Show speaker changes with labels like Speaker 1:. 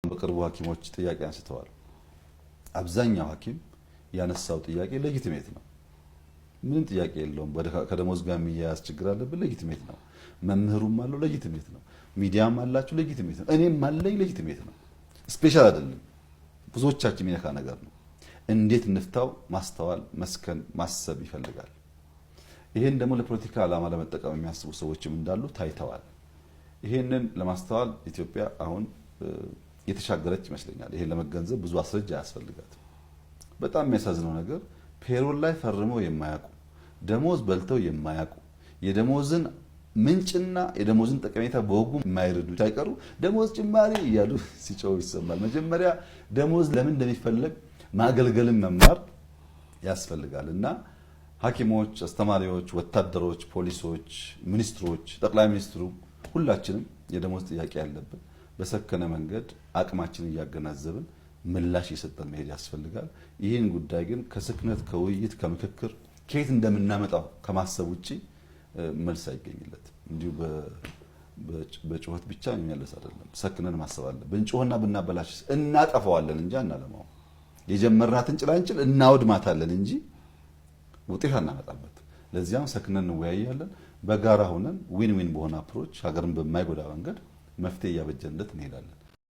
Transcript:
Speaker 1: በቅርቡ ሐኪሞች ጥያቄ አንስተዋል። አብዛኛው ሐኪም ያነሳው ጥያቄ legitimate ነው። ምንም ጥያቄ የለውም። ከደሞዝ ጋር የሚያያዝ ችግር አለብን፣ legitimate ነው። መምህሩም አለው፣ legitimate ነው። ሚዲያም አላችሁ፣ legitimate ነው። እኔም አለኝ፣ legitimate ነው። Special አይደለም። ብዙዎቻችን የሚነካ ነገር ነው። እንዴት እንፍታው? ማስተዋል፣ መስከን፣ ማሰብ ይፈልጋል። ይሄን ደግሞ ለፖለቲካ ዓላማ ለመጠቀም የሚያስቡ ሰዎችም እንዳሉ ታይተዋል። ይሄንን ለማስተዋል ኢትዮጵያ አሁን የተሻገረች ይመስለኛል። ይሄን ለመገንዘብ ብዙ አስረጅ አያስፈልጋትም። በጣም የሚያሳዝነው ነገር payroll ላይ ፈርመው የማያውቁ፣ ደሞዝ በልተው የማያውቁ፣ የደሞዝን ምንጭና የደሞዝን ጠቀሜታ በወጉ የማይረዱ ሳይቀሩ ደሞዝ ጭማሪ እያሉ ሲጮሁ ይሰማል። መጀመሪያ ደሞዝ ለምን እንደሚፈለግ ማገልገልን መማር ያስፈልጋል እና ሐኪሞች፣ አስተማሪዎች፣ ወታደሮች፣ ፖሊሶች፣ ሚኒስትሮች፣ ጠቅላይ ሚኒስትሩ ሁላችንም የደሞዝ ጥያቄ ያለብን በሰከነ መንገድ አቅማችንን እያገናዘብን ምላሽ እየሰጠን መሄድ ያስፈልጋል። ይህን ጉዳይ ግን ከስክነት፣ ከውይይት፣ ከምክክር ከየት እንደምናመጣው ከማሰብ ውጭ መልስ አይገኝለትም። እንዲሁ በጩኸት ብቻ የሚመለስ አይደለም። ሰክነን ማሰብ አለ። ብንጮህና ብናበላሽ እናጠፋዋለን እንጂ አናለማውም። የጀመርናትን ጭላንጭል እናወድማታለን እንጂ ውጤት አናመጣበት። ለዚያም ሰክነን እንወያያለን። በጋራ ሆነን win win በሆነ approach ሀገርን በማይጎዳ መንገድ መፍትሄ እያበጀንለት እንሄዳለን።